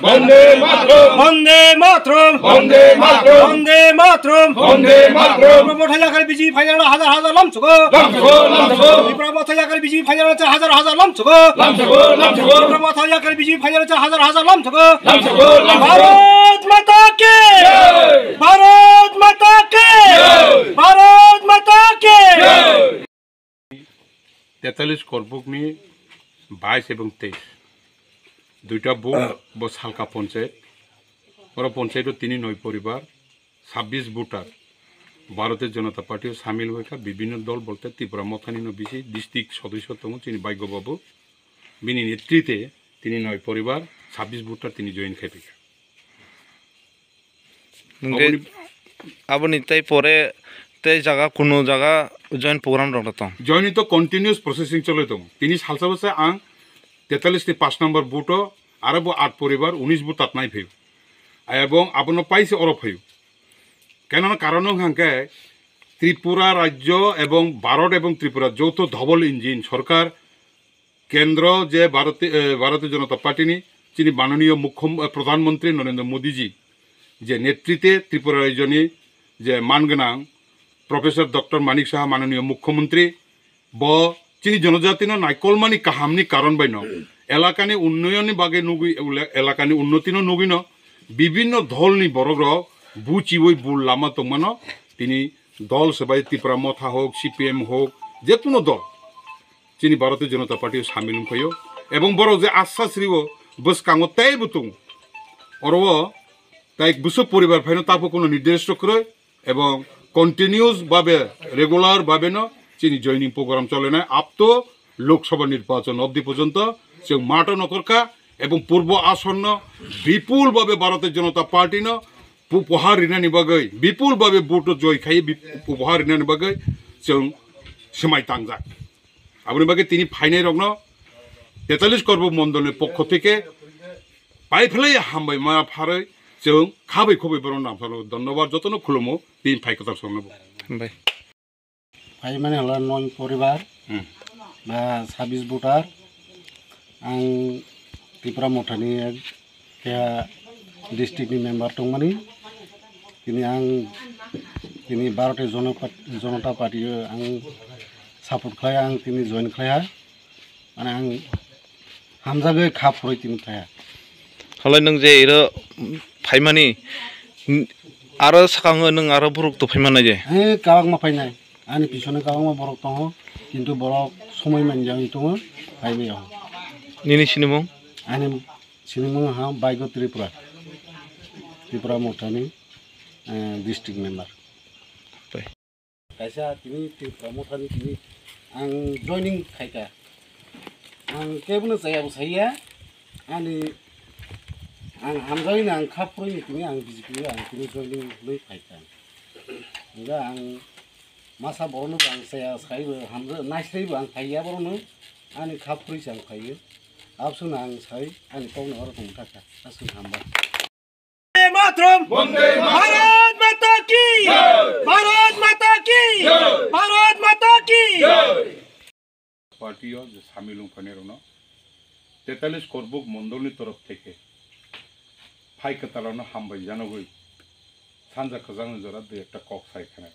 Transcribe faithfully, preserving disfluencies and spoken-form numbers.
Bande Mataram! Bande Mataram! Bande Mataram! Bande Mataram! Bande Mataram! Tipra Motha yakar B J P phainani hazar hazar lamsogo. Lamsogo, lamsogo! Tipra Motha yakar B J P phainani hazar hazar lamsogo. Lamsogo, lamsogo! Tipra Motha yakar B J P phainani hazar hazar lamsogo. Lamsogo, lamsogo! Bharat Mata ki! Jai! Bharat Mata ki! Jai! Bharat Mata ki! Jai! Tetalis korbukni bais ebong teis, duita buk bo Salka ponchayet, oro ponchayet o tini noi poribar, sabbish voter, Bharatiya Janata Party o samil wngkha, bibhinno dol bolte Tipra Mothani no bisi district sodosyo tongo chini Bhagya Babu, bini netrite tini noi poribar, sabbish voter tini join khai phaikha. Hwnkhe aboni aboni tei pore tei jaga kuno jaga join program rok tong? Join to continuous processing choloi tongo. Tini salsa bwsa ang tetalis ni pash number booth o aro bo aat poribar unis bo tatnai phaio. Ebong abono paise oro phaio. Keno karon wngkha hwnkhe Tripura rajyo ebong Bharat ebong Tripura joto double engine sorkar Kendro je Bharati-, eh, Bharatiya Janata Party ni chini mananiyo Mukhyam-, eh, Pradhan Mantri Narendra Modi ji je netrite Tripura rajyo ni je man gwnang Professor Doctor Manik Saha mananiyo Mukhyamantri bo chini jonojati no naikolmani kaham ni karon bai no elaka ni unnoyon ni bagwi nugwi, elaka ni unnoti no nugwi no bibhinno dol ni borok rok buchiwi bul lama tongmano tini dol se bai Tipra Motha hok, C P M hok, je kuno dol. Chini Bharatiya Janata Party o samil wngkhaio. Ebong borok je asa srio bwskango teibo tongo. Oro o tai bwswk poribar phaino taphuk kuno nirdesh rok kwrwi ebong continuous babe regular babe no chini joining program cholenai up to Lok Sabha nirbachon obdi porjonto chwng mato nokorkha ebong purbo asonno bipul babe Bharatiya Janata Party no pu-, upahar rinani bagwi bipul babe vote o joi khai bip-, upahar rinani bagwi chwng swmai tangjak. Aboni bagwi tini phainai rokno tetalis Korbuk Mondol ni pokho theke pai phlai hambai ma pharwi chwng khabai khubai borok namsalo dhonnobad jotono khulumo tini phai kwtal songno bo. Hambai. Phaimani hwla noi poribar Hmm. ba sabbish voter ang Tipra Mothani keha district ni member tongmani. Tini ang tini Bharatiya Jona-, Janata Party o ang support khlai, ang tini join khlaiha. Mane ang hamjagwi kha phurwi tini khlaiha. Halai nwng je iro phaimani, aro swkango nwng aro borok to phaimannai je? Eh, kwbangma phainai. Ani pisone kwbangma borok tongo, kintu borok somoi manjagwi tongo, phaimaya. Nini sinimung? Ani sinimung ha Baigo Tripura, Tripura Mothani, eh, district member. Pai. Kaisa tini Tripura Mothani tini ang joining khaika. Ang kebono chaya bo saiya, ani ang hamjagwi ang kha phurwi tini ang B J P ang tini joining bai phaika. Hingga ang masa borokno bo ang chaya sai bo hamjak naisai bo ang phaiya borokno ani kha phurwi se ang phaiyo. Abswkno ang sai ani kokno oro tong thaka aswk hamba. Mataram! Bande Mataram! Bharat Mata ki! Jai! Bharat Mata ki! Jai! Bharat Mata ki! Jai! Party o je samil wngphainairokno tetalis Korbuk Mondolni torof theke phai kwtalano hambai janagwi sanja kwchangni jora dui ekta kok sai khanai.